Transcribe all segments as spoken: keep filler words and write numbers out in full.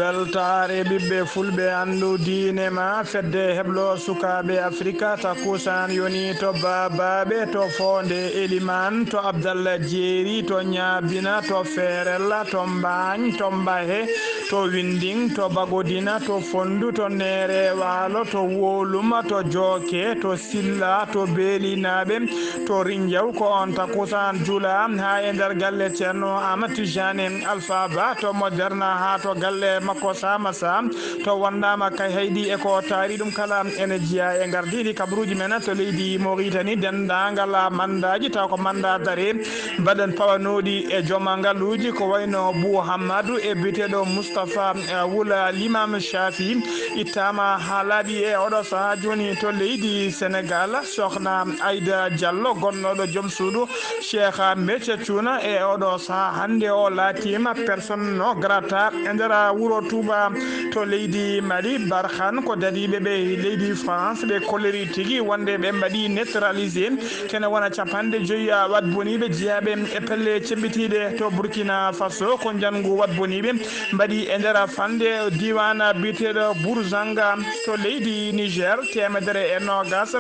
Weltaare ɓiɓɓe fulɓe, anndu diine ma, fedde heblo sukaaɓe Afrika, takkusaan yoni to Baabaaɓe, to Foonde Elimaan, to Abdalla Jeeri, to Ñaabina, to Feerella, to Mbaañ, to Mbahe, to Winnding, to Bagodina, to Fonndu, to Neere Waalo, to Woluma, to Jooke, to Silla, to Beelinaaɓe, to Rinjaw. Ko on takkusaan jula haa e nder galle Ceerno Amat Tijani Alfa Ba, to Moderna haa to galle makko Samasa, to wondaama kay haydi e ko taari ɗum kala. Ene jeyaa e ngardiiɗi kabaruuji men to leydi Moritani, denndaangal mandaaji, taw ko mandat d'arrêt mbaɗen pawanooɗi e jooma ngaluuji, ko wayno Bou Hammadou e biyeteeɗo Moustapha, eh, Wula Limam Shafi, ittaama haa laaɓi e oɗo sahaa jooni to leydi Senegal. Sokhna Aida Diallo, gonnooɗo joom suudu Cheikh Mece Cuuna, e oɗo sahaa hannde o laatiima personne non grata e nder wuro Touba to leydi Mali. Barkhane, ko dadiiɓe ɓe leydi France, ɓe kolliri tigi wonde ɓe mbaɗi neutralisé kene wona capanɗe joyi, a, waɗ boniiɓe jeyaaɓe e pelle ceɓɓitiiɗe to Burkina Faso. Ko njanngu waɗ boniiɓe mbaɗi e nder falnde diiwaan biyeteeɗo Burzanga to leydi Niger, teemedere e noogas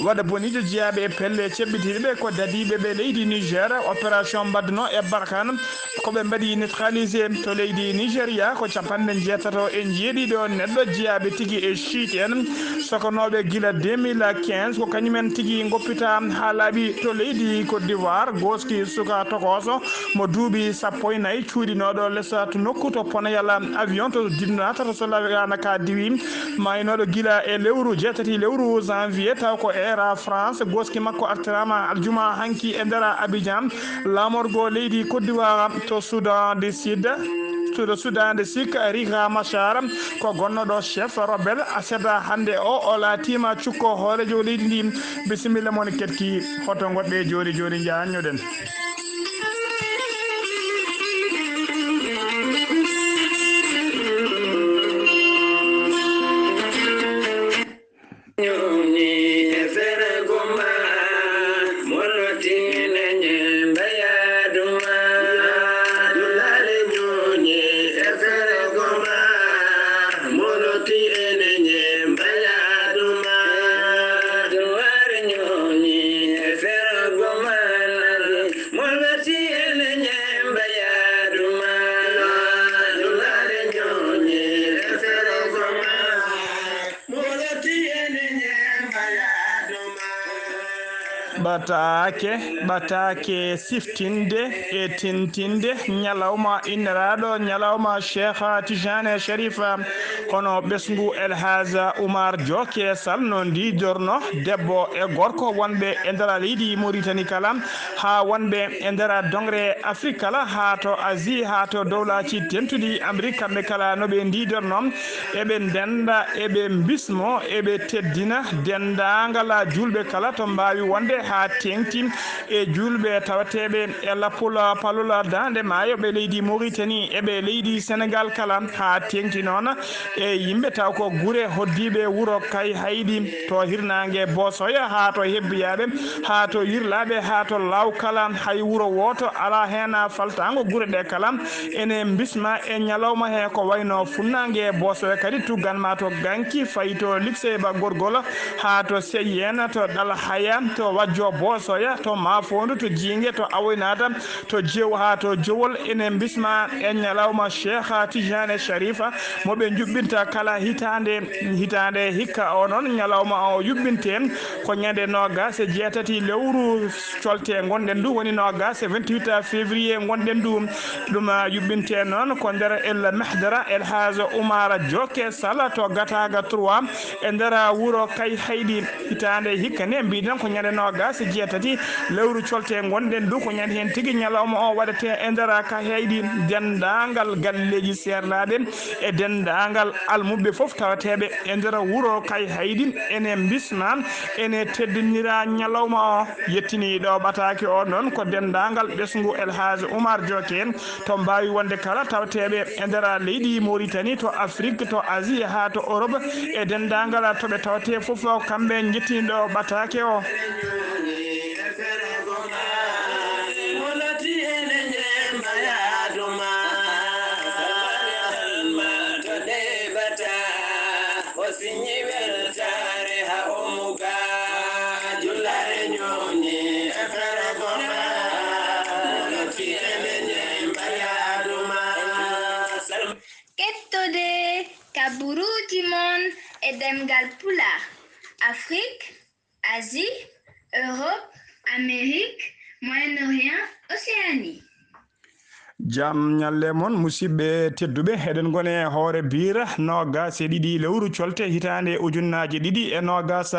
waɗ boniijo jeyaaɓe e pelle ceɓɓitiiɗe ɓe ko dadiiɓe ɓe leydi Niger. Opération mbaɗnoo e Barkhane, ko ɓe mbaɗi neutralisé to leydi Nigeria, ko capanɗe njeetato e njeeɗiɗo neɗɗo jeyaaɓe tigi e chiite en, sokanooɓe gila deux mille quinze, ko kañumen tigi ngoppita haa laaɓi to leydi Côte d'Ivoire. Gooski suka tokooso mo duuɓi sappo e nayi, cuuɗinooɗo les to nokku to Ponoyal avion to dinno natata so lawirana ka diwi, maaynooɗo gila e lewru jeetati lewru janvier, taw ko Air France. Gooski makko artiraama aljuma hanki e nder Abidjan, laamorgo leydi Côte d'Ivoire to Soudan du Sud, to Soudan du Sud, Riek Machar, ko gonnooɗo chef rebelle. Aseda hannde o, o laatiima cukko hooreejo leydi ndi. Bisimilla mon ketki, hoto ngoɗɗe jooni jooni njaanñoɗen. Ñooñi e fere goma, moloti ne ñembe yaaduma. Dulare ñooñi e fere goma, moloti ene ñembe yaaduma. Dulare ñooñi e fere goma, moloti ene ñembe yaaduma. Dulare ñooñi e fere goma. Ɓataake, ɓataake siftinde e tintinde ñalawma inniraaɗo ñalawma Cheikh Tijane Sharif, hono ɓesngu El Hadj Oumar Joke Sall no ndiidorno debbo e gorko wonɓe e nder leydi Mauritanie kala, haa wonɓe e nder doŋre Afrique kala, haa to Asie, haa to dowlaaji dentuɗi Amérique, kamɓe kala no ɓe ndiidorno. Eɓe ndennda, eɓe mbismo, eɓe teddina denndaangal juulɓe kala to mbaawi wonde, haa teeŋti e juulɓe tawateeɓe e lappol palol daande maayo ɓe leydi Mauritanie, eɓe leydi Senegal kala, haa teeŋti noon e yimɓe taw ko gure hoddiiɓe wuro Kay Hayɗi, to hirnaange Boosoya, haa to Hebbiyaaɓe, haa to Yirlaaɓe, haa to Laaw kala, hay wuro wooto alaa heen faltaango gure ɗe kala. Ene mbisma e ñalawma he ko wayno funnaange Boosoya kadi, tuggan ma to Ganki, fayi to Liksey Ba Gorgol, haa to Seyeen, to Ɗal Haya, to Wajjo Boosoya, to Maafoondu, to Jiinge, to Awoynaata, to Jew haa to Jowol. Ene mbisma e ñalawma Cheikh Tijane Sharifa mo ɓe njuɓɓinta kala hitaande, hitaande hikka. O noon ñalawma o yuɓɓinte ko ñande noogas e jeetati lewru colte ngonɗen ndu, woni noogas e vingt-huit février ngonɗen ndu. Ɗum yuɓɓinte noon ko nder El Mahdara El Hadj Oumar Joke Sall to Gataga trois e nder wuro Kay Hayɗi. Hitaande hikka nde mbiɗen ko ñande noogas e jeetati lewru colte ngonɗen ndu, ko ñande heen tigi ñalawma o waɗete e nder Kay Hayɗi. Denndaangal galleeji seernaaɓe e denndaangal almuɓɓe fof tawateeɓe e nder wuro Kay Hayɗi ene mbisma, ene teddinira ñalawma o. Yettiniiɗo ɓataake o noon ko denndaangal ɓesngu El Hadj Oumar Joke en, to mbaawi wonde kala tawateeɓe e nder leydi Mauritanie, to Afrique, to Asie, haa to Europe, e denndaangal to ɓe tawatee fof, kamɓe njettiniiɗo ɓataake o. Siñi weltaare ha ommuga, jullaare ñooni e fere goma, loti e leñe mbaya aduma. Kettode kaburuuji mon e ɗemngal Pulaar, Afrik, Asie, Europe, Amérique, Moyen-Orient, Océanie. Jam ñalle mon, musidɓe tedduɓe. Eɗen ngoni e hoore biira noogaas e ɗiɗi lewru colte hitaande ujunnaaji ɗiɗi e noogaas.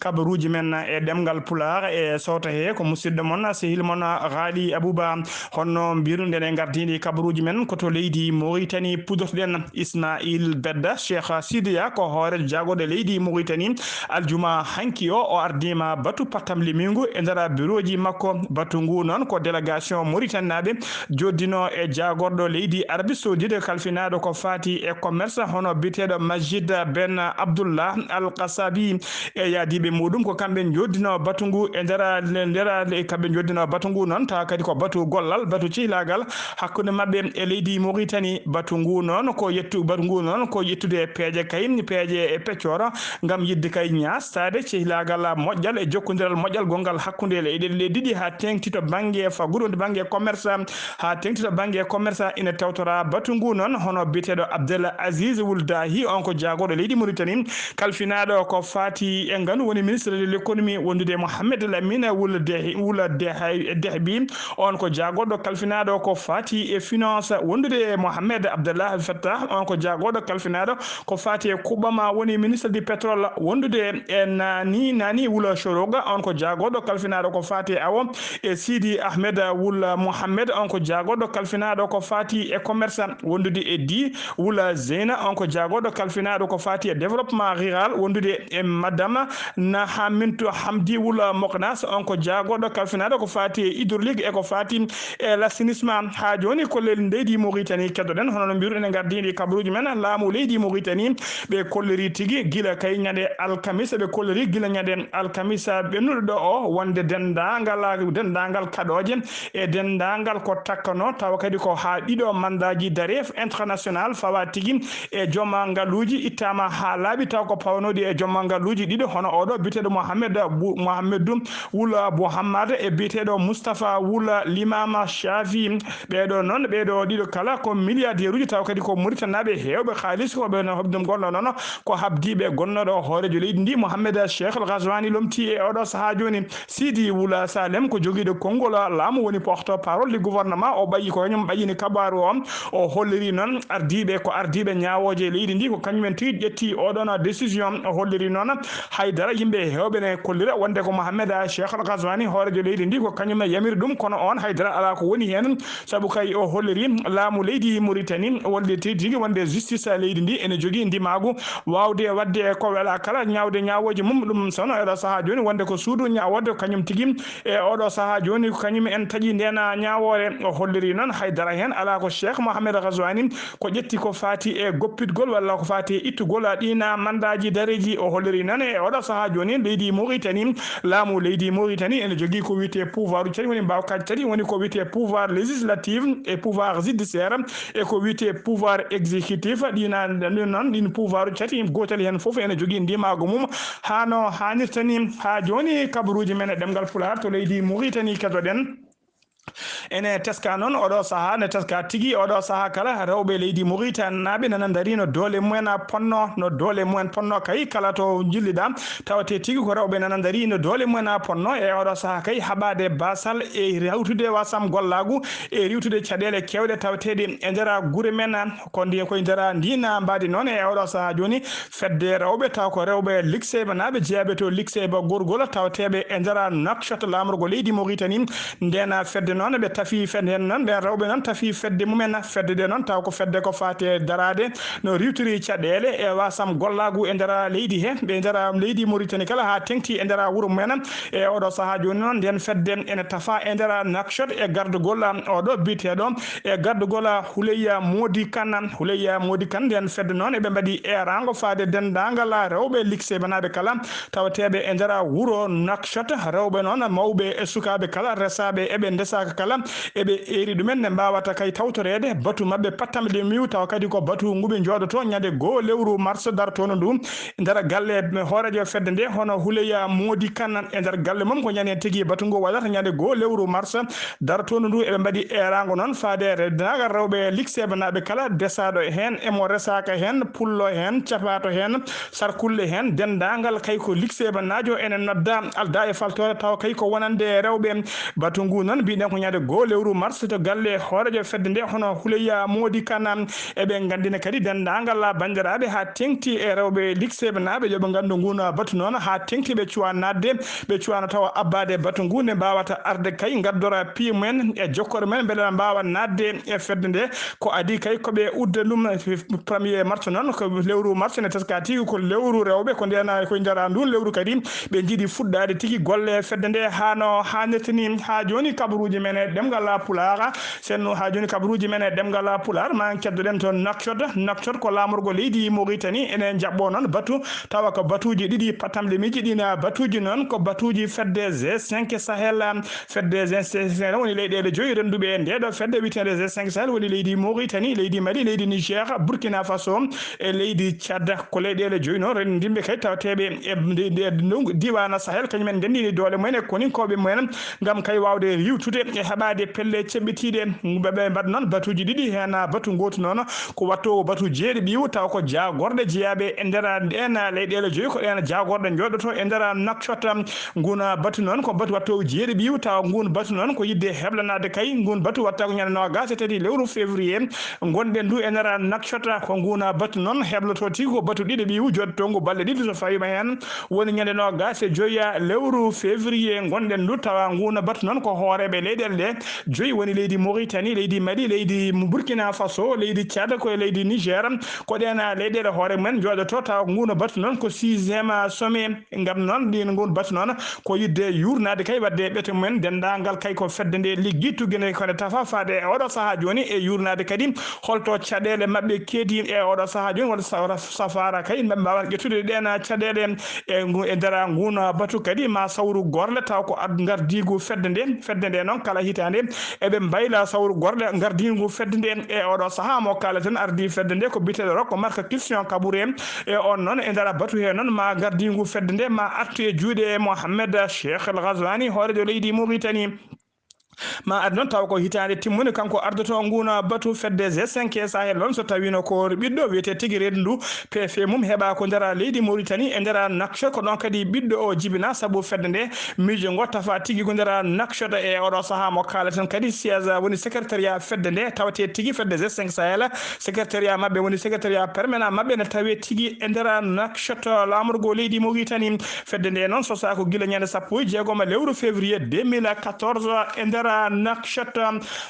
Kabaruuji men e ɗemngal Pulaar e sowta he ko musidɗo mon, sehil mon, Haali Abuba. Honno mbiruɗen e ngardiindi kabaruuji men ko to leydi Mauritanie pudotoɗen. Ismail Bedda Cheikh Sidiya ko hoore jaagorɗo leydi Mauritanie. Aljuma hanki o, o ardiima batu pattam limingu e nder birooji makko. Batu ngu noon ko délégation Mauritanie naaɓe joddino e jaagorɗo leydi Arabie Saoudite kalfinaaɗo ko faati e commerce hono biyeteeɗo Majid Ben Abdullah Al Qasabi e yaadiiɓe muɗum. Ko kamɓe joddino batu ngu e nder, nder, kamɓe joddino batu ngu noon, tawa kadi ko batu gollal, batu cihlaagal hakkunde maɓɓe e leydi Mauritanie. Batu ngu noon ko yettu, batu ngu noon ko yettude peeje kay, peeje e peccooro ngam yiɗde kay ñaastaade cehlaagal moƴƴal e jokkondiral moƴƴal gonngal hakkunde leyɗe ɗe ɗiɗi haa teeŋti to bannge faggudu, wonde bannge commerce, haa teeŋti to bannge commerce. Ina tawtora batu ngu noon hono biyeteeɗo Abdel Aziz Wul Dahi, on ko jaagorɗo leydi Mauritanie, kalfinaaɗo ko faati e nganndu, woni ministre de l'économie, wondude e Mohamed Lamine Wul Dehi-, Wul Dehi-, Dehbi, on ko jaagorɗo kalfinaaɗo ko faati e finance, wondude e Mohamed Abdallah Al Fattah, on ko jaagorɗo kalfinaaɗo ko faati e kuɓɓam, woni ministre du pétrole, wondude e Nani, Nani Wula Shoroga, on ko jaagorɗo kalfinaaɗo ko faati e awo, e Sidi Ahmed Wula Mohamed, on ko jaagorɗo kalfinaaɗo ko faati e commerce, wondude e Di Wula Zeyna, on ko jaagorɗo kalfinaaɗo ko faati e développement rural, wondude e Madame Nahamintu Hamdi Wula Moknas, on ko jaagorɗo kalfinaaɗo ko faati e hydraulique e ko faati e l'assainissement. Haa jooni ko leydi Mauritanie keddoɗen, hono no mbiruɗen e ngardiindi kabaruuji men, laamu leydi Mauritanie ɓe kolliri tigi gila kay ñande alkamisa, ɓe kolliri gila ñande alkamisa ɓennuɗo ɗo o, wonde denndaangal, denndaangal kaɗooje e denndaangal ko takkano, tawa kadi ko haa ɗiɗo mandaaji d'arrêt international fawa tigi e jooma ngaluuji ittaama haa laaɓi, taw ko pawanooɗi e jooma ngaluuji ɗiɗo, hono oɗo biyeteeɗo Mohamed Bu-, Mohamedou Wula Bouhammad e biyeteeɗo Moustapha Wula Limama Shafi. Ɓeeɗo noon, ɓeeɗo ɗiɗo kala ko milliardaire uji, taw kadi ko Mauritanie naaɓe heewɓe haalis, ko ɓe no hoɓdum gonno noon ko habdiiɓe gonnoɗo hooreejo leydi ndi, Mohamed Cheikh Al Ghazouani, lomti e oɗo sahaa jooni. Sidi Wula Salem ko jogiiɗo konngol laamu, woni porte parole du gouvernement, o ɓayi ko kañum ɓayini kabaaru o. O holliri noon ardiiɓe, ko ardiiɓe ñaawooje leydi ndi, ko kañumen tigi ƴetti oɗon décision. O holliri noon haydara, yimɓe heewɓe ne kollira wonde ko Mohamed Cheikh Al Ghazouani, hooreejo leydi ndi, ko kañum yamiri ɗum, kono on haydara alaa ko woni heen. Sabu kay o holliri laamu leydi Mauritanie, wonde tigi tigi wonde justice leydi ndi ene jogii ndimaagu waawde waɗde ko welaa kala ñaawde ñaawooji mum. Ɗum sano eɗo sahaa jooni wonde ko suudu ñaaworde kañum tigi e oɗo sahaa jooni ko kañum en taƴi ndeen ñaawoore. O holliri noon haydara heen alaa, ko Cheikh Mohamed Ghazouani ko ƴetti ko faati e goppitgol walla ko faati e ittugol ɗiina mandaaji dareeji. O holliri noon e oɗo sahaa jooni leydi Mauritanie, laamu leydi Mauritanie ene jogii ko wiyetee pouvoir uji tati, woni mbaawkaaji tati, woni ko wiyetee pouvoir législatif e pouvoir judiciaire e ko wiyetee pouvoir exécutif. Ɗiina, ɗin noon, ɗin pouvoir uji tati, gootel heen fof ene jogii ndimaagu mum, haa no haanirta ni. Haa jooni, kabaruuji men e ɗemngal Pulaar to leydi Mauritanie kedoɗen. Ene teska noon oɗo sahaa, ne teska tigi oɗo sahaa kala, rewɓe leydi Mauritanie naaɓe nana ndarii no doole mumen ponno, no doole mumen ponno kay kala to njilliɗaa, tawatee tigi ko rewɓe nana ndarii no doole mumen ponno e oɗo sahaa kay haɓaade baasal e hawtude wasam gollaagu e riiwtude caɗeele keewɗe tawateeɗe e nder gure men. Ko ndi, ko e nder ndiin mbaadi noon e oɗo sahaa jooni, fedde rewɓe, taw ko rewɓe Likseyba naaɓe jeyaaɓe to Likseyba gorgol tawateeɓe e nder Nouakchott laamorgo leydi Mauritanie. Ndeen fedde noon ɓe tafi fedde heen noon, ɓeen rewɓe noon tafi fedde mumen. Fedde nde noon taw ko fedde ko faati e daraade no riiwtiri caɗeele e wasam gollaagu e nder leydi he, ɓe nder leydi Mauritanie kala haa teŋti e nder wuro mumen. E oɗo sahaa jooni noon, ndeen fedde ene tafa e nder Nouakchott e gardugol oɗo biyeteeɗo, e gardugol Houleye Mody Kane. Houleye Mody Kane, ndeen fedde noon eɓe mbaɗi eeraango faade denndaangal rewɓe Likseyba naaɓe kala tawateeɓe e nder wuro Nouakchott, rewɓe noon mawɓe e sukaaɓe kala resaaɓe eɓe ndesa kala eɓe eeri ɗumen ne mbaawata kay tawtoreede batu maɓɓe pattamɗe miw, tawa kadi ko batu ngu ɓe njooɗoto ñande goo lewru mars dartono ndu nder galle hooreejo fedde nde, hono Huleya Moodi Kan. E nder galle mum ko ñande tigi batu ngu waɗata ñande goo lewru mars dartono ndu. Eɓe mbaɗi eeraango noon faade e dendagal rewɓe likseebanaaɓe kala, desaaɗo heen e mo resaaka heen, pullo heen, capaato heen, sarkulle heen, denndaangal kay ko likseebanaajo ene nodda alda e faltoore tawa kay ko wonande rewɓe. Batu ngu noon mbiɗen ko ñande goo lewru mars to galle hooreejo fedde nde, hono Huleya Moodi Kan. Eɓe nganndina kadi denndaangal banndiraaɓe haa teŋti e rewɓe likseebanaaɓe yo ɓe nganndu ngun batu noon haa teŋti ɓe cuwa naatde, ɓe cuwano tawa abbaade batu ngu nde mbaawata arde kay ngaddora piye mumen e jokkore mumen mbele ɓe mbaawa naatde e fedde nde. Ko adii kay ko ɓe udda ɗum premier mars noon, ko lewru mars ne teska tigi ko lewru rewɓe, ko ndena koye ndera ndun lewru kadi ɓe njiɗi fuɗɗaade tigi golle fedde nde hano haanirta ni. Haa jooni kabaruuji men e ɗemngal Pulaar, senno haa jooni kabaruuji men e ɗemngal Pulaar ma keddoɗen to Nouakchott. Nouakchott ko laamorgo leydi Mauritanie, ene jaɓɓo noon batu tawa ko batuuji ɗiɗi pattamɗe miiji ɗin. Batuuji noon ko batuuji fedde G cinq Sahel. Fedde G cinq Sahel woni leyɗeele joyi rennduɓe e ndeeɗo fedde wiyeteende G cinq Sahel, woni leydi Mauritanie, leydi Mali, leydi Niger, Burkina Faso e leydi Tchad. Ko leyɗeele joyi noon renndinɓe kay tawateeɓe e nde- nde- nde- diiwaana Sahel, kañumen ndenndini doole mumen e koninkooɓe mumen ngam kay waawde riiwtude e heɓaade pelle ceɓɓitiiɗe. Ɓe ɓe mbaɗa noon batuuji ɗiɗi, heen batu gootu noon ko wattoowo batu jeeɗiɓiiw, tawa ko jaagorɗe jeyaaɓe e nder ɗeen leyɗeele joyi, ko ɗeen jaagorɗe njooɗoto e nder Nouakchott. Ngun batu noon ko batu wattoowo jeeɗiɓiiw, tawa ngun batu noon ko yidde heblanaade kay. Ngun batu watta ko ñande noogaas e tati lewru février. Ngonɗen ndu e nder Nouakchott, ko ngun batu noon hebloto tigi ko batu ɗiɗiɓiiw jooɗotongu balɗe ɗiɗi so fawiima heen. Woni ñande noogaas e joyi lewru février ngonɗen ndu, tawa ngun batu noon ko hooreeɓe leyɗeele ɗe joyi, woni leydi Mauritanie, leydi Mali, leydi Burkina Faso, leydi Tchad, ko e leydi Niger. Ko ɗeen leyɗeele hoore mumen njooɗoto, tawa ngun batu noon ko sixième sommet. Ngam noon ɗin ngun batu noon ko yidde yuurnaade kay wadde ɓete mumen denndaangal kay ko fedde nde liggi tuggine ko nde tafa faade e oɗo sahaa jooni e yuurnaade kadi holto caɗeele maɓɓe keedi e oɗo sahaa jooni, walla sa- safaara kay maɓɓe mbaawa ƴettude ɗeen caɗeele e ngu- e nder ngun batu kadi ma sawru gorle taw ko ad- ngardiigu fedde nde. Fedde nde noon kala hitaande eɓe mbayla sawru gorle ngardiigu fedde nde. E oɗo sahaa mo kaaleten ardii fedde nde ko biyeteeɗo Rokko Marka Christian Kabouré. E on noon e nder batu he noon ma ngardiigu fedde nde ma artu e juuɗe Mohamed Cheikh El Ghazouani, hooreejo leydi Mauritanie. Ma ad noon taw ko hitaande timmunde kanko ardoto ngun batu fedde G cinq Sahel noon, so tawino ko ɓiɗɗo wiyete tigi reedu ndu, peefe mum heɓa ko nder leydi Mauritanie e nder Nouakchott. Ko ɗon kadi ɓiɗɗo o jibina sabu fedde nde miijo ngo tafa tigi ko nder Nouakchott. E oɗo sahaa mo kaaleten kadi siège woni secrétariat fedde nde tawate tigi fedde G cinq Sahel, secrétariat maɓɓe woni secrétariat permanent maɓɓe ne tawe tigi e nder Nouakchott, laamorgo leydi Mauritanie. Fedde nde noon sosa ko gila ñande sappo e jeegom lewru février deux mille quatorze e nder Nouakchott.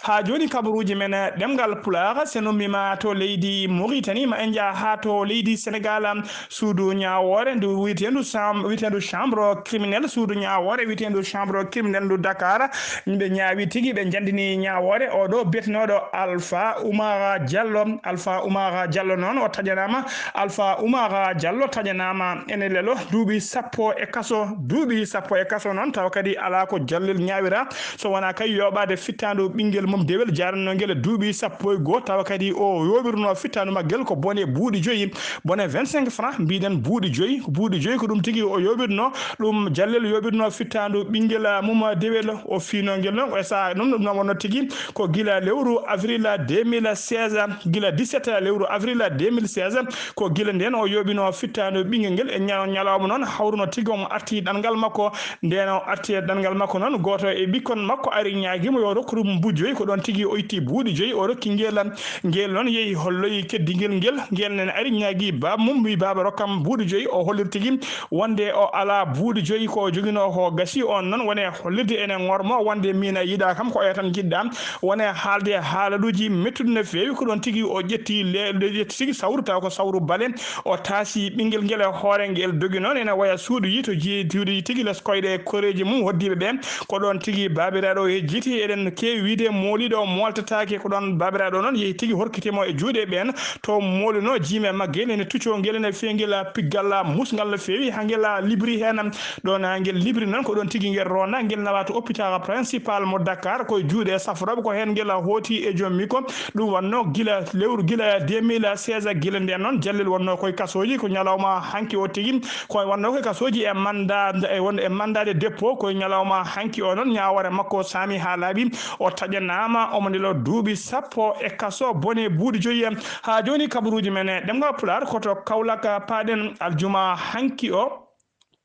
Haa jooni kabaruuji men ɗemngal Pulaar, sen ummiima to leydi Mauritanie ma en njaha haa to leydi Sénégal. Suudu ñaawoore ndu wiyeteendu cham- wiyeteendu chambre criminel, suudu ñaawoore wiyeteendu chambre criminel ndu Dakar, ɓe ñaawi tigi, ɓe njanndini ñaawoore oɗo biyetenooɗo Alpha Oumar Diallo. Alpha Oumar Diallo noon o taƴanaama. Alpha Oumar Diallo taƴanaama ene lelo duuɓi sappo e kaso. Duuɓi sappo e kaso noon tawa kadi alaa ko Diallo ñaawira so wonaa kay yooɓaade fittaandu ɓinngel mum dewel jaaranno ngel duuɓi sappo e goo, tawa kadi o yooɓirno fittaandu maggel ko bone buuɗi joyi, bone vingt-cinq francs, mbiɗen buuɗi joyi. Buuɗi joyi ko ɗum tigi o yooɓirno, ɗum Diallo yooɓirno fittaandu ɓinngel mum dewel. O fiino ngel noon e sahaa ɗum ɗum noon wonno tigi ko gila lewru avril deux mille seize, gila dix-sept lewru avril deux mille seize, ko gila ndeen o yooɓino fittaandu ɓinngel ngel. E ña- ñalawma noon hawruno tigi omo arti ɗanngal makko. Ndeen o arti e ɗanngal makko noon, gooto e ɓikkon makko ari ñaagii mo yo rokku ɗum buuɗi joyi. Ko ɗoon tigi o itti buuɗi joyi, o rokki ngel. Ngel noon yehi holloyi keddingel ngel. Ngel nene ari ñaagii baaba mum, wi, "Baaba, rokkam buuɗi joyi." O hollir tigi wonde o alaa buuɗi joyi ko o joginoo ko gasi. On noon woni e hollirde ene ŋormo wonde miin a yiɗaa kam, ko oya tan njiɗɗaa. Woni e haalde haalaluuji mettuɗi no feewi. Ko ɗoon tigi o ƴetti le- le- ƴetti tigi sawru, tawa ko sawru bale. O taasi ɓinngel ngel e hoore ngel dogi noon ene waya suudu yii to jii- juuɗe tigi les koyɗe e koreeji mum hoddiiɓe ɓe. Ko ɗoon tigi baabiraaɗo o yehi Giti eɗen keewi wiide mooliiɗo o mooltataake, ko ɗoon baabiraaɗo noon yehi tigi horkitimo e juuɗe ɓeen to mooluno. Jiime maggel ene tuccoo, ngel ene fiyee ngel piggal musngal no feewi, haa ngel libri heen. Ɗoon haa ngel libri noon, ko ɗoon tigi ngel ronda, ngel nawa to hôpital principal mo Dakar, ko e juuɗe safrooɓe, ko heen ngel hooti e joom miko. Ɗum wonno gila lewru, gila deux mille seize, gila ndeen noon jallel wonno koye kasooji, ko ñalawma hanki o tigi, ko wonno koye kasooji e mandat, e won, e mandat de dépôt, koye ñalawma hanki o noon ñaawoore makko saami haa laaɓi, o taƴanaama, omo ndelo duuɓi sappo e kaso bone buuɗi joyi. Haa jooni kabaruuji men e ɗemngal Pulaar ko to Kaolack paaɗen aljuma hanki o.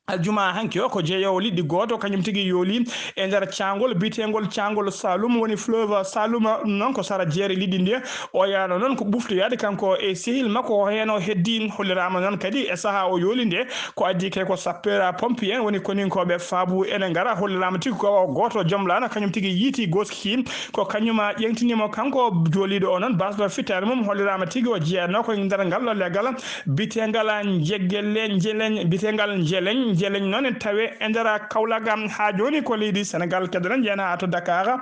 Aljuma hanki o ko jeeyoowo liɗɗi gooto, kañum tigi yooli e nder caangol biyeteengol caangol Saloum, woni fleuve Saloum. Ɗum noon ko sara jeere liɗɗi nde, o yaano noon ko ɓuftoyaade kanko e sehil makko, ko heen o heddi. Holliraama noon kadi e sahaa o yooli nde, ko addi kay ko sapeur pompier en, woni koninkooɓe faabu ene ngara. Holliraama tigi ko o gooto jomlaano, kañum tigi yiiti gooski ki, ko kañum ƴeŋtini mo kanko jooliiɗo o noon, baasɗo fittaare mum. Holliraama tigi o jeyanno ko e nder ngal ɗo leggal bitengal Njegele, Njeleñ, bitengal Njeleñ, Njeleñ noon en tawe e nder Kaolack. Haa jooni ko leydi Senegal, keddoɗen jeena haa to Dakar.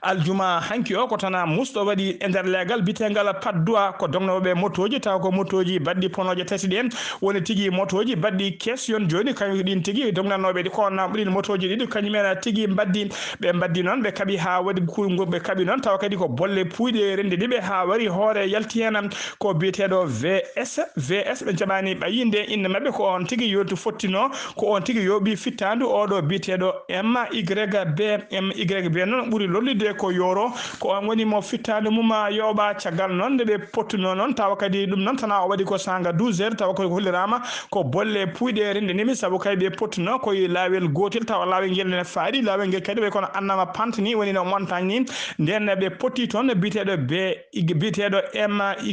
Aljuma hanki o ko tana musɗo waɗi e nder leegal bitengal Patte d'Oie, ko dognooɓe motooji, taw ko motooji baɗɗi ponooje tati ɗen, woni tigi motooji baɗɗi question jooni, kañum ɗin tigi dognanooɓe ɗi, ko na ɗin motooji ɗiɗi, kañum en tigi mbaddi, ɓe mbaddi noon, ɓe kaɓi haa waɗi kuuɗe, ɓe kaɓi noon, tawa kadi ko bolle puuyɗe renndi ɗi ɓe haa wari hoore yalti heen, ko biyeteeɗo V S, V S ɓe njaɓaani ɓayi nde innde maɓɓe, ko on tigi yolti fottino, ko on tigi yooɓi fittaandu oɗo biyeteeɗo M Y B. M Y B noon ɓuri lollude ko yooro, ko on woni mo fittaandu mum yooɓa. Caggal noon nde ɓe pottuno noon, tawa kadi ɗum noon tana o waɗi ko saanga douze heures, tawa ko holliraama ko bolle puuyɗe renndinimi, sabu kay ɓe pottuno ko e laawel gootel, tawa laawel ngel ene faaɗi, laawel ngel kadi wayi kono annama pente ni, woni no montagne ni. Nden ɓe potti toon biyeteeɗo B, biyeteeɗo M Y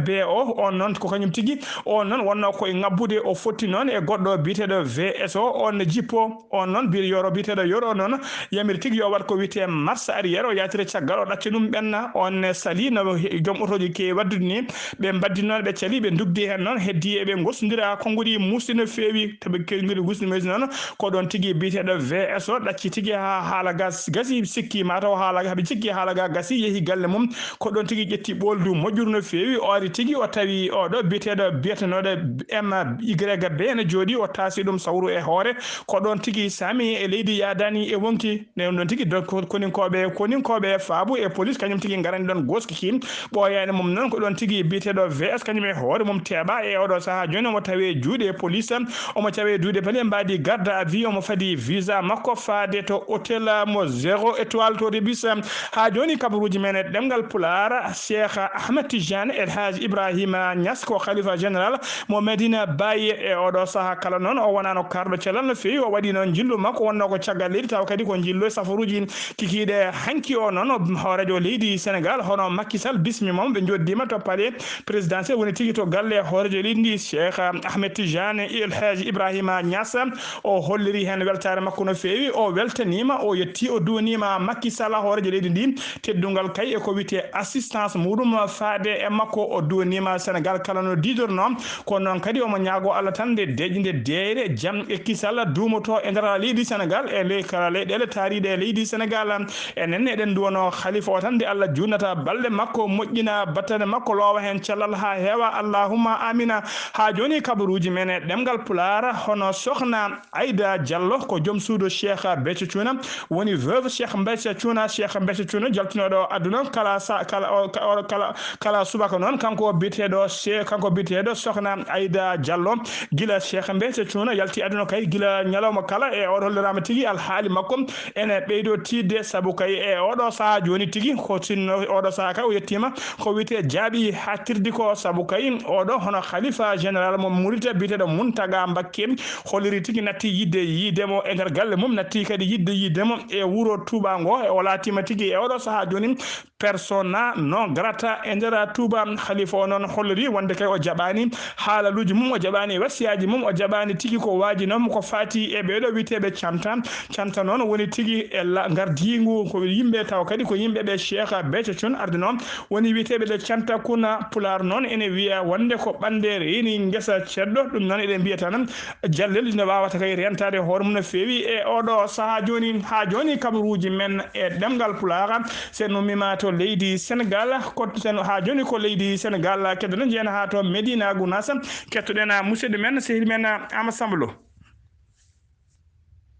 B o, on noon ko kañum tigi, on noon wonno ko e ŋabbude, o fotti noon e goɗɗo biyeteeɗo V S o, on ne jippo, on noon biyeteeɗo Yoro, biyeteeɗo Yoro noon yamiri tigi yo waɗ ko wiyetee marche arrière, o yaatira caggal, o ɗacca ɗum ɓenna, on ne sali no he-, joom otooji keewi waɗdude ni, ɓe mbaddi noon, ɓe cali, ɓe ndugdi heen noon, heddi eɓe ngosndira, konnguɗi muusɗi no feewi, to ɓe kewngiri gusɗi meysi noon, ko ɗoon tigi biyeteeɗo V S o ɗacci tigi haa haala gas gasi, sikki mataw haala ga, haɓe cikki haala ga gasi, yehi galle mum, ko ɗoon tigi ƴetti ɓooldu moƴƴuru no feewi, o ari tigi, o tawi oɗo biyeteeɗo, biyetenooɗo M Y B ene jooɗi, o taasi ɗum sawru e hoore, ko ɗoon tigi saami e leydi yaadaani e woŋki. Nden ɗon tigi do-, ko-, koninkooɓe, koninkooɓe faabu e police, kañum tigi ngarani ɗon goskiki. Ɓooyaani mum noon ko ɗon tigi biyeteeɗo V S, kañum e hoore mum teeɓa e oɗo sahaa. Jooni omo tawee juuɗe police, omo tawee juuɗe police, mbaadi garde à vue, omo fadi visa makko faade to hôtel mo zéro étoile to Rebus. Haa jooni kabaruuji men e ɗemngal Pulaar, Cheikh Ahmed Tidiane El Hadj Ibrahima Niass ko khalifa général mo Medina Baye. E oɗo sahaa kala noon, o wonaano kaarɗo cellal no feewi, o waɗi noon njillu makko, wonno ko caggal leydi, tawa kadi ko njillu e safaruuji kikiiɗe. Hanki o noon, o hooreejo leydi Senegal, hono Macky Sall, bismi mo, ɓe njoddiima to palais présidentiel, woni tigi to galle hooreejo leydi ndi, Cheikh Ahmed Tidiane El Hadj Ibrahima Niass. O holliri heen weltaare makko no feewi, o weltaniima, o yetti, o duwaniima Macky Sall, hooreejo leydi ndi, teddungal kay e ko wiyetee assistance muɗum faade e makko. O duwaniima Senegal kala no diidornoo. Kono noon kadi omo ñaagoo Allah tan nde deƴƴi, nde deeyre, jam e kisal duumotoo e nder leydi Senegal, e ley kala leyɗeele taariiɗe e leydi Senegal. Enen eɗen nduwanoo khalifa o tan nde Allah juutnata balɗe makko, moƴƴina battane makko, loowa heen cellal haa heewa. Allahumma amina. Haa jooni kabaruuji men e ɗemngal Pulaar, hono Sokhna Aida Diallo, ko joom suudu Cheikh Béthio Thiouna, woni veuve Cheikh Béthio Thiouna, Cheikh Béthio Thiouna jaltinooɗo aduna kala sa-, kala, o, ka-, o, kala, kala subaka noon, kanko biyeteeɗo Che-, kanko biyeteeɗo Sokhna Aida Diallo, gila Cheikh Béthio Thiouna yalti aduna kay, gila ñalawma kala, e o holliraama tigi alhaali makko ene ɓeydoo tiiɗde, sabu kay e oɗo sahaa jooni tigi, ko sinno oɗo sahaa kay o yettiima ko wiyetee jaaɓi haaɗtirde ko, sabu kay oɗo hono khalifa général mo Murita biyeteeɗo Muntaga Mbakke holliri tigi natti yiɗde yiide mo e nder galle mum, natti kadi yiɗde yiide mo e wuro Touba ngo, e o laatiima tigi e oɗo sahaa jooni persona non grata e nder Touba. Khalifa o noon holliri wonde kay o jaɓaani haalaluuji mum, o jaɓaani wasiyaaji mum, o jaɓaani tigi ko waajinoo mo ko faati e ɓeeɗo wiyeteeɓe canta. Canta noon woni tigi e la-, ngardiingu ko yimɓe taw kadi ko yimɓe ɓe Cheikh Béthio Thioune ardinoo, woni wiyeteeɓe ɗe Cantakuna. Pulaar noon ene wiya wonde ko ɓannde reeni ngesa ceddo. Ɗum noon eɗen mbiya tan jallel ina waawata kay rentaade hoore mum no feewi e oɗo sahaa jooni. Haa jooni kabaruuji men e ɗemngal Pulaar, sen ummiima to leydi Senegaal, ko sen, haa jooni ko leydi Senegaal, keddoɗen njeyen haa to Medina Gounass, kettoɗen musidɗo men, sehil men Amadou Samba Lo.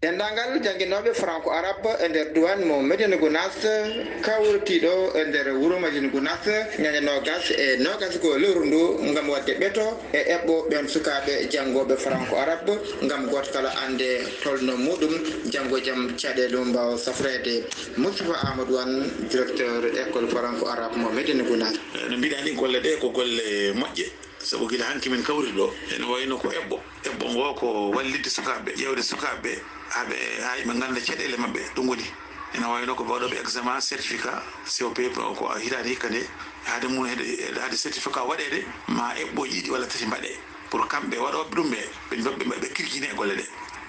Denndaangal jannginooɓe franco arabe e nder duwaan mo Medina Gounass, kawritiiɗo e nder wuro Medina Gounass, ñande noogas e noogas ko lewru ndu, ngam waɗde ɓeto e eɓɓo ɓeen sukaaɓe janngooɓe franco arabe, ngam gooto kala annde tolno muuɗum, janngo e jam caɗeele mum mbaawa safreede. Moustapha Amadou Wane, directeur école franco arabe mo Medina Gounass. No mbiɗa ni, golle ɗe ko golle moƴƴe, sabu gila hanki min kawri ɗo, ene wayno ko eɓɓo. Eɓɓo ngo ko wallitde sukaaɓe, ƴeewde sukaaɓe haa ɓe, haa ɓe ngannda caɗeele maɓɓe, ɗum woni. Ene wayno ko mbaɗooɓe examen certificat C O P, ko hitaande hikka nde, hade mum hede, hade certificat waɗeede, ma eɓɓooji ɗiɗi walla tati mbaɗe. Pour kamɓe waɗooɓe ɗum ɓe, ɓe, ɓe, ɓe kirjine e golle ɗe.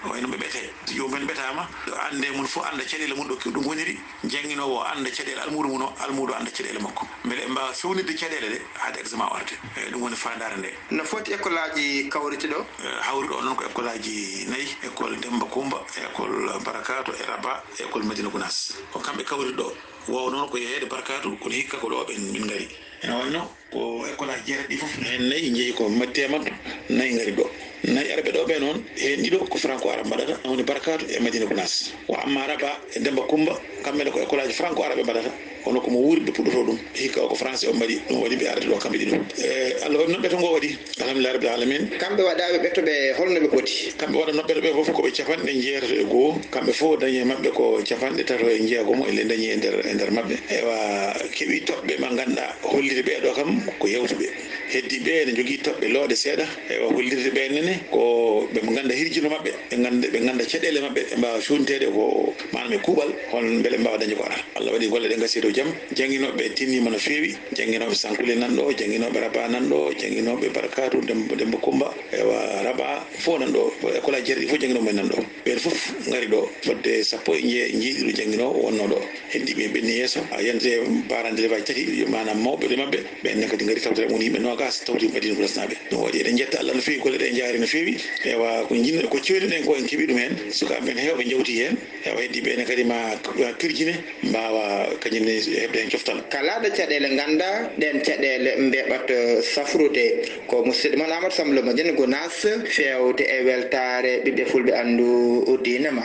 Wayno ɓe ɓetee. Joomum en ɓetaama, ɗo annde mum fof annda caɗeele mum ɗo ɗum woniri, jannginoowo o annda caɗeele almuudo mum o, almuudo annda caɗeele makko. Mbele ɓe mbaawa fewnirde caɗeele ɗe hade examen o arde. Eyi, ɗum woni faandaare nde. No foti école aji kawriti ɗo? Eh, hawri ɗo noon ko école aji nayi, école Demba Kumba, école Barakato e Raba, école Madina Gounass. Ko kamɓe kawriti ɗo. Woowa noon ko yeheede Barakato, kono hikka ko ɗo ɓen min ngari. Ene wayno ko école aji jeetati ɗi fof, heen nayi njehi ko Matti e Makka, nayi ngari ɗo. Nayi arɓe ɗo ɓe noon, heen ɗiɗo ko franco arabe mbaɗata, woni Barakato e Madina Gounass. Wa amma Raba e Demba Kumba, kamɓe ne ko école aji franco arabe ɓe mbaɗata, kono ko mo wuuri ɓe puɗɗoto ɗum. Hikka o ko français o mbaɗi, ɗum waɗi ɓe arata ɗo kamɓe ɗiɗo. E Allah waɗi noon ɓeto ngo waɗi, alhamdulillah rabbil alamin. Kamɓe waɗaaɓe ɓeto ɓe, holno ɓe poti? Kamɓe waɗanoo ɓeto ɓe fof ko ɓe capanɗe jeetato e goo, kamɓe fof dañi e maɓɓe ko capanɗe tato e jeegom, ele dañi e nder, e nder maɓɓe. Ewa, keɓi toɓɓe ma ngannduɗaa holliri ɓee ɗo kam ko yawtuɓe. Heddi ɓe ene njogii toɓɓe looɗe seeɗa, ewa, hollirde ɓe nene ko ɓe mo ngannda hirjino maɓɓe, ɓe ngannda, ɓe ngannda caɗeele maɓɓe, ɓe mbaawa suunteede ko maanaam e kuuɓal, hol mbele ɓe mbaawa dañde ko alaa. Allah waɗi golle ɗe ngasii dow jam, jannginooɓe ɓe tinniima no feewi, jannginooɓe Sankule nan ɗo, jannginooɓe Raba nan ɗo, jannginooɓe Barkaatu, Demba, Demba Kumba, ewa, Raba, fof nan ɗo, école aji jeetati ɗi fof jannginooɓe men nan ɗo. Ɓeen fof ngari ɗo, fodde sappo e nje-, njeeɗiɗo jannginoowo wonnoo ɗo. Heddi ɓe ɓenni yeeso, a yiyande baarande lebaji tati, maanaam mawɓe e maɓɓe, ɓen ne kadi ngari tawde woni yimɓe noogas tawti Madina Gounass naaɓe. Ɗum waɗi eɗen njetta Allah no feewi, golle ɗe njaari no feewi. Ewa, ko jinno, ko ceewniɗen ko en keɓi ɗum heen, sukaaɓe men heewɓe njawti heen. Ewa, heddi ɓe ne kadi ma, ma kirjine, mbaawa kañum ne heɓde heen coftal. Kalaaɗo caɗeele ngannda ɗeen caɗeele mbeɓat safrude. Ko musidɗo mon Amadou Samba Lo Madina Gounass, feewde e weltaare ɓiɓɓe fulɓe anndu diine ma.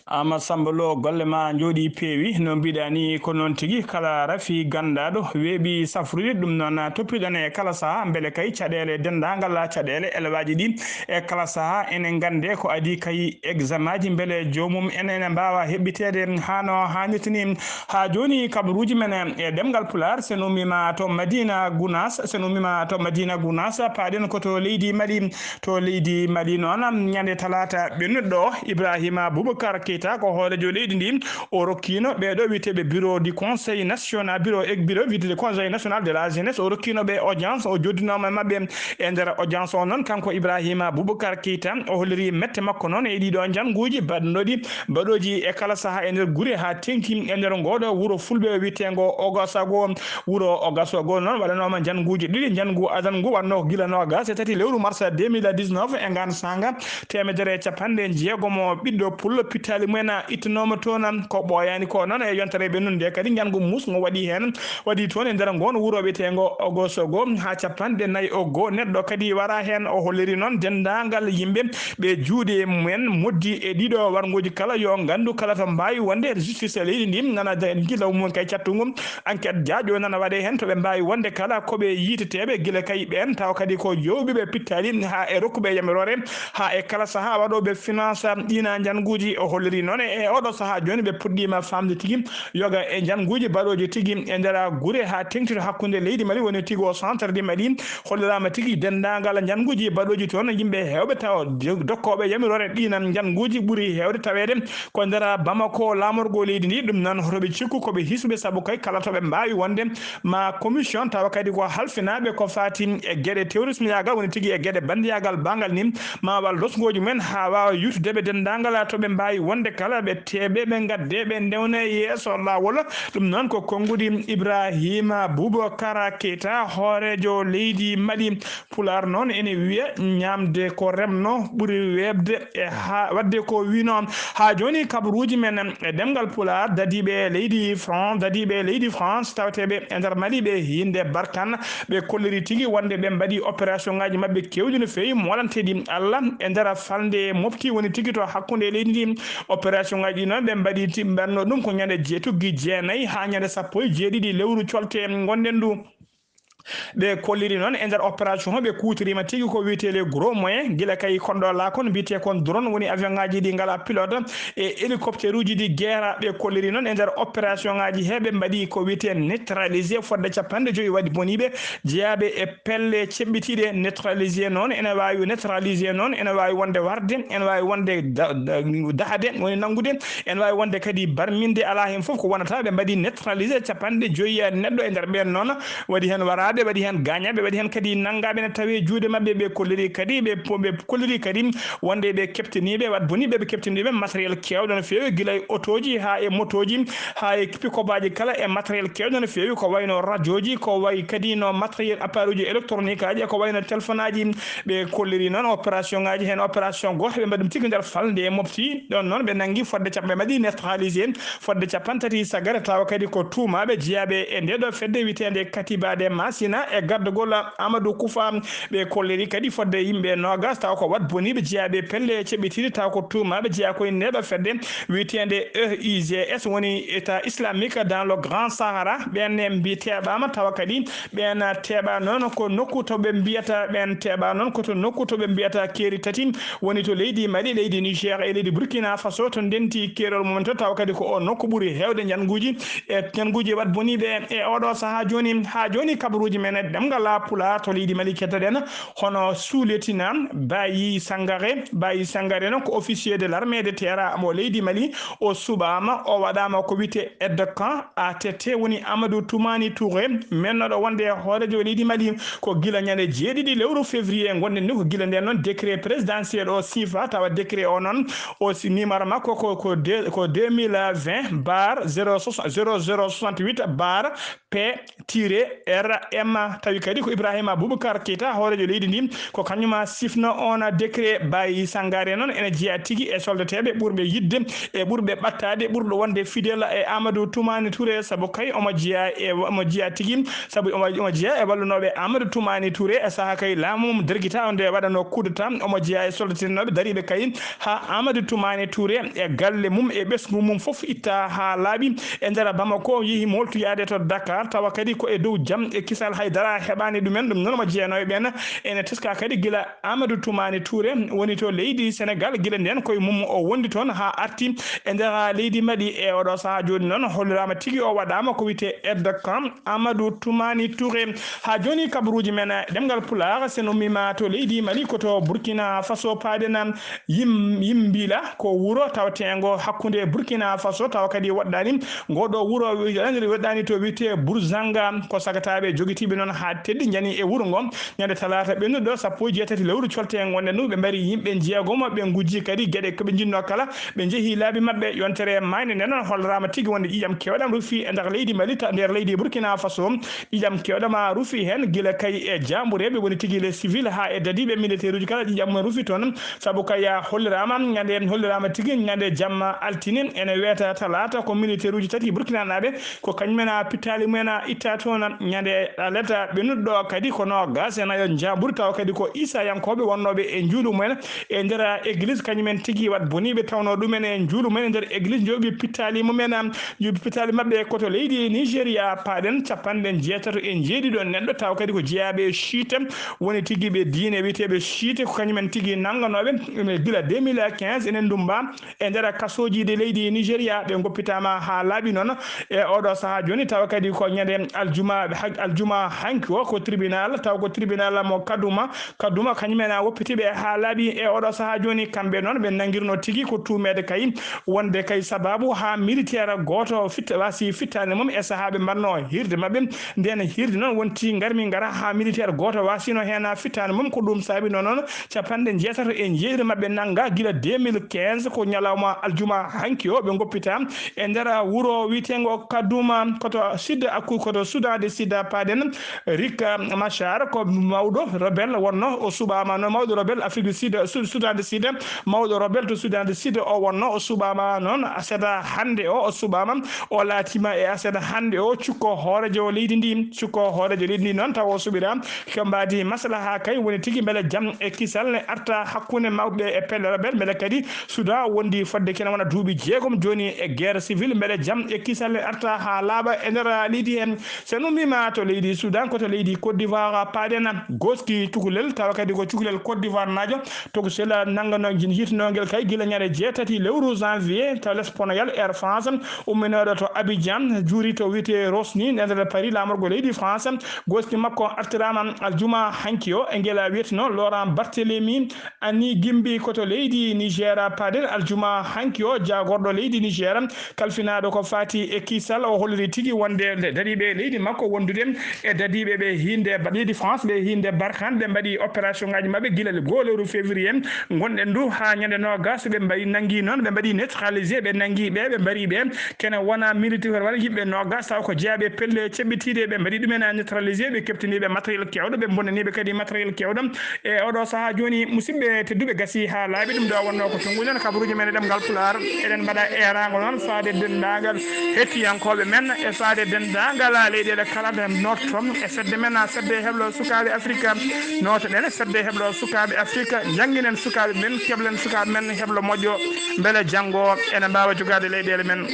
Amadou Samba Lo, golle ma njooɗii peewi, no mbiɗa ni ko noon tigi, kala rafi ganndaaɗo weeɓi safrude, ɗum noon toppiɗon e kala sahaa, mbele kay caɗeele denndaangal caɗeele elewaaji ɗi e kala sahaa ene nganndee ko adii kay examen aji, mbele joomum en ene mbaawa heɓɓiteede haa no haanirta ni. Haa jooni kabaruuji men e ɗemngal Pulaar, sen ummiima to Madina Gounass, sen ummiima to Madina Gounass, paaɗen ko to leydi Mali. To leydi Mali noon, ñande talaata ɓennuɗo ɗo, Ibrahima Boubacar Keita ko hooreejo leydi ndi, o rokkiino ɓee ɗo wiyeteeɓe bureau du conseil national, bureau, e bureau wiyeteeɓe conseil national de la jeunesse, o rokkiino ɓe audience, o joddinooma e maɓɓe. E nder audience o noon, kanko Ibrahima Boubacar Keita, o holliri mette makko noon e ɗiɗo njannguuji baɗnooɗi, baɗooji e kala sahaa e nder gure haa teŋti e nder ngooɗo wuro fulɓe wiyeteengo Ogasago. Wuro Ogasago noon waɗanooma njannguuji ɗiɗi, njanngu adanngu waɗnoo gila noogas e tati lewru mars deux mille dix-neuf, e ngaan saanga teemedere e capanɗe jeegom ɓiɗɗo pullo pittaali mumen ittanooma toon. Ko ɓooyaani ko noon e yontere ɓe nun nde kadi njanngu mus ngo waɗi heen, waɗi toon e nder ngoon wuro wiyeteengo Ogosogo haa capanɗe nayi e goo neɗɗo kadi wara heen. O holliri noon denndaangal yimɓe ɓe juuɗe mumen moddi e ɗiɗo warnguuji kala yo nganndu kala to mbaawi wonde justice e leydi ndi nana da-, gila mum kay cattungu enquête jaaƴo nana waɗe heen to ɓe mbaawi wonde kala ko ɓe yiiteteeɓe gila kay ɓeen taw kadi ko jowɓe ɓe pittaali haa e rokkuɓe yamiroore haa e kala sahaa waɗooɓe finance ɗiina njannguuji. O holliri noon e oɗo sahaa jooni ɓe puɗɗiima faamde tigi yoga e njannguuji baɗooji tigi e nder gure haa teŋtito hakkunde leydi Mali woni tigi o centre du Mali. Holliraama tigi denndaangal njannguuji baɗooji toon yimɓe heewɓe taw dokkooɓe yamiroore ɗiina njannguuji ɓuri heewde taweede ko nder Bamako laamorgo leydi ndi. Ɗum noon hoto ɓe cikku ko ɓe hisɓe sabu kay kala to ɓe mbaawi wonde ma commission tawa kadi ko halfinaaɓe ko faati e geɗe terrorisme yaagal woni tigi e geɗe banndiyaagal banngal ni ma wal dosngooji mumen haa waawa yuutude ɓe denndaangal to ɓe mbaawi wonde de kala ɓe teeɓe, ɓe ngadde, ɓe ndewna e yeeso laawol. Ɗum noon ko konnguɗi Ibrahima Boubacar Keita, hooreejo leydi Mali. Pulaar noon ene wiya ñaamde ko remno ɓuri weeɓde e ha, waɗde ko wino. Haa jooni kabaruuji men e ɗemngal Pulaar dadiiɓe leydi France, dadiiɓe leydi France tawateeɓe e nder Mali ɓe hiinde Barkan, ɓe kolliri tigi wonde ɓe mbaɗi opération ngaji maɓɓe kewɗi no feewi molanteɗi Allah e nder falnde Mopti woni tigi to hakkunde leydi ndi. Opération ngaji ɗi noon ɓe mbaɗi ti-, mbaɗno ɗum ko ñande jeetuggi jeenayi haa ñande sappo e jeeɗiɗi lewru colte ngonɗen ndu. Ɓe kolliri noon e nder opération o, ɓe kuutoriima tigi ko wiyetee les gros moyens, gila kay kon ɗo laakon mbiyetee kon drone, woni avion ngaji ɗi ngala pilote, e hélicoptère uji ɗi guerre. Ɓe kolliri noon e nder opération ngaji he ɓe mbaɗi ko wiyetee neutralisé fodde capanɗe joyi waɗi boniiɓe jeyaaɓe e pelle ceɓɓitiiɗe. Neutralisé noon ene waawi, neutralisé noon ene waawi wonde warde, ene waawi wonde da-, da-, dahade, woni nanngude, ene waawi wonde kadi barminde. Alaa heen fof ko wonata, ɓe mbaɗi neutralisé capanɗe joyi e neɗɗo e nder ɓeen noon. Waɗi heen waraaɓe, waɗi heen gaañaaɓe, waɗi heen kadi nanngaaɓe ne tawee juuɗe maɓɓe. Ɓe kolliri kadi, ɓe po-, ɓe kolliri kadi wonde ɓe keptiniiɓe, waɗ boni ɓe, ɓe keptiniiɓe matériel keewɗo no feewi, gila e otooji haa e motooji, haa e pikobaaji kala e matériel keewɗo no feewi, ko wayno rajooji, ko wayi kadi no matériel appareil uji électronique aji, e ko wayno téléphone aji. Ɓe kolliri noon opération ngaji, heen opération gooto ɓe mbaɗi ɗum tigi nder falnde e Mopti. Ɗoon noon ɓe nanngi fodde cap-, ɓe mbaɗi neutralisé fodde capanɗe tati sagare, tawa kadi ko tuumaaɓe jeyaaɓe e nde ɗo fedde wiyeteende Katiba de Masina e gardagol Amadou Koufa. Ɓe kolliri kadi fodde yimɓe noogas, tawa ko waɗ boniiɓe jeyaaɓe pelle ceɓɓitiiɗe, tawa ko tuumaaɓe jeyaa ko e nde ɗo fedde wiyeteende E I G S, woni État Islamique dans le Grand Sahara. Ɓeen ne mbi teeɓaama, tawa kadi ɓeen teeɓa noon ko nokku to ɓe mbiyata, ɓeen teeɓa noon ko to nokku to ɓe mbiyata Keeri Tati, woni to leydi Mali, leydi Niger e leydi Burkina Faso, to ndenti keerol mum to, tawa kadi ko o nokku ɓuri heewde njannguuji e njannguuji waɗ boniiɓe e oɗo sahaa jooni. Haa jooni kabaruuji men e ɗemngal Pulaar to leydi Mali keddoɗen, hono Suuletina Bayi Sangare. Bayi Sangare noon ko officier de l'armée de terre mo leydi Mali. O suɓaama, o waɗaama ko wiyetee aide de camp, A T T, woni Amadou Toumani Touré, mennooɗo wonde hooreejo leydi Mali. Ko gila ñande jeeɗiɗi lewru février ngonɗen ni, ko gila ndeen noon décret présidentiel o siifa, tawa décret o noon, o si numéro makko ko, ko deux, ko deux mille vingt barre zéro soixante, zéro zéro soixante-huit barre P tiret R M. Tawi kadi ko Ibrahima Boubacar Keita, hooreejo leydi ndi, ko kañum a sifno oon décret. Bayi Sangare noon ene jeyaa tigi e soldateeɓe ɓurɓe yiɗde e ɓurɓe ɓattaade, ɓurɗo wonde fidèle e Amadou Toumani Touré, sabu kay omo jeyaa e, omo jeyaa tigi, sabu omo, omo jeyaa e wallunooɓe Amadou Toumani Touré e sahaa kay laamu mum dergita o nde waɗanoo coup d'État. Omo jeyaa e soldatenooɓe dariiɓe kay haa Amadou Toumani Touré e galle mum e ɓesngu mum fof itta haa laaɓi e nder Bamako, yehi moltoyaade to Dakar, tawa kadi ko e dow jam e kisal, hay dara heɓaani ɗumen. Ɗum noon omo jeyanoo e ɓeen. Ene teska kadi gila Amadou Toumani Touré woni to leydi Sénégal, gila ndeen koye mum o wondi toon haa arti e nder leydi Mali. E oɗo sahaa jooni noon holliraama tigi o waɗaama ko wiyetee aide de camp Amadou Toumani Touré. Haa jooni kabaruuji men ɗemngal Pulaar, sen ummiima to leydi Mali, ko to Burkina Faso paaɗen. Yim-, Yimbila ko wuro tawteengo hakkunde Burkina Faso, tawa kadi woɗɗaani. Ngoo ɗoo wuro woɗɗaani to wiyetee Burzanga. Ko sagataaɓe jogitiiɓe noon haa teddi njani e wuro ngo ñande talaata ɓennuɗo sappo e jeetati lewru colte ngonɗen ɗum. Ɓe mbari yimɓe jeegomo, ɓe ngujji kadi geɗe ko ɓe njinnoo kala. Ɓe njehi laabi maɓɓe. Yontere maayde nden noon holliraama tigi wonde ƴiiƴam keewɗam rufi e nder leydi Mali, ta-, nder leydi Burkina Faso. Ƴiiƴam keewɗam a rufi heen, gila kay e jaambureeɓe woni tigi les civils haa e dadiiɓe militaire uji kala ƴiiƴam mum rufi toon. Sabu kay a holliraama ñande, holliraama tigi ñande jamma altine, ene weeta talaata, ko militaire uji tati burkinanaaɓe, ko kañumen a pittaali mumen a itta toon. Ñande alata ɓennuɗo kadi ko noogas e nayo njaamburi, tawa kadi ko Isayankooɓe wonnooɓe e njuulu mumen e nder église, kañumen tigi waɗ boniiɓe, tawnoo ɗumen e njuulu mumen e nder église, njooɓi pittaali mumen. Njooɓi pittaali maɓɓe ko to leydi Nigeria paaɗen, capanɗe jeetato e njeeɗiɗo neɗɗo, tawa kadi ko jeyaaɓe e chiite, woni tigi ɓe diine wiyeteeɓe chiite, ko kañumen tigi nannganooɓe, ene gila deux mille quinze enen ndummba e nder kasooji ɗi leydi Nigeria. Ɓe ngoppitaama haa laaɓi noon e oɗo sahaa jooni, tawa kadi ko O ñande aljuma, aljuma hanki o ko tribunal, taw ko tribunal mo Kaduma. Kaduma kañum en a woppitiɓe ha laaɓi e oɗo saha joni. Kamɓe noon ɓe nangirno tigi ko tuumeede kay wonde kay sababu ha militaire goto fitta wasi fittande mum e sahaɓe mbanno hirde maɓɓe. Nden hirde noon wonti ngarmi ngara ha militaire goto wasino hen fittande mum. Ko ɗum saabi noon noon capanɗe jeetato e jeeɗiɗo maɓɓe nanga gila deux mille quinze. Ko ñalawma aljuma hanki o ɓe goppita e nder wuro wiitengo Kaduma, koto sud, akku koto Soudan du Sud, paɗen Riek Machar ko mawɗo rebel wonno, o suɓama noon, mawɗo rebel Afrique du Sud, Sud, Soudan du Sud, mawɗo rebel to Soudan du Sud o wonno, o suɓama noon aset hande o, o suɓama, o laatima e aset hande o cukko hoorejo leydi ndi. Cukko hoorejo leydi ndi noon tawa o suɓira ko mbaadi maslaha kay woni tigi beele jam e kisal ne arta hakkunde mawɓe e pelle rebel, beele kadi Soudan wondi fodde kene wona duuɓi jeegom joni e guerre civile, beele jam e kisal ne arta ha laaɓa e nder leydi he. So en ummima to leydi Soudan, ko to leydi Côte d'Ivoire paɗen, goski cukalel, tawa kadi ko cukalel Côte d'Ivoire naajo, to ko sela nangano yiitanogel kay gila ñande jeetati lewru janvier, taw lesponoyal Air France umminoɗo to Abidjan, juuri to wiyete Rosny, e nder Paris, laamorgo leydi France. Goski makko artirama aljuma hanki o e ngel wiyeteno Laurent Barthélémy Annie Gimbi, ko to leydi Niger paɗen aljuma hanki o. Jaagorɗo leydi Niger kalfinaɗo ko fati e kisal, o holliri tigi wonde dariɓe leydi makko wondude e dadiɓe ɓe hinde ba-, leydi France, ɓe hinde Barkhane, ɓe mbaɗi opération ngaji maɓɓe gila le goo lewru février gonɗen ndu ha ñande nogas. Ɓe mbaɗi nangi noon, ɓe mbaɗi neutralisé, ɓe nangi ɓe, ɓe mbari ɓe. Kene wona militaire walla yimɓe nogas, taw ko jeeyaɓe pelle ceɓɓitiiɗe, ɓe mbaɗi ɗumen neutralisé, ɓe keɓtini ɓe matériel kewɗo, ɓe bonnani ɓe kadi matériel kewɗo. E oɗo saha joni, musidɓe tedduɓe, gasi ha laaɓi. Ɗum ɗo wonno ko tonguɗen kabaruji men e ɗemngal Pulaar. Eɗen mbaɗa erango noon faade denndaangal hettiyankoɓe men e faade denndaangal leyɗele kala nde notto e fedde men, fedde heblo sukaɓe Afrika. Notoɗen fedde heblo sukaɓe Afrika, jangguinen sukaɓe men, keblen sukaɓe men heblo moƴƴo, beele janggo ene mbawa jogade leyɗele men.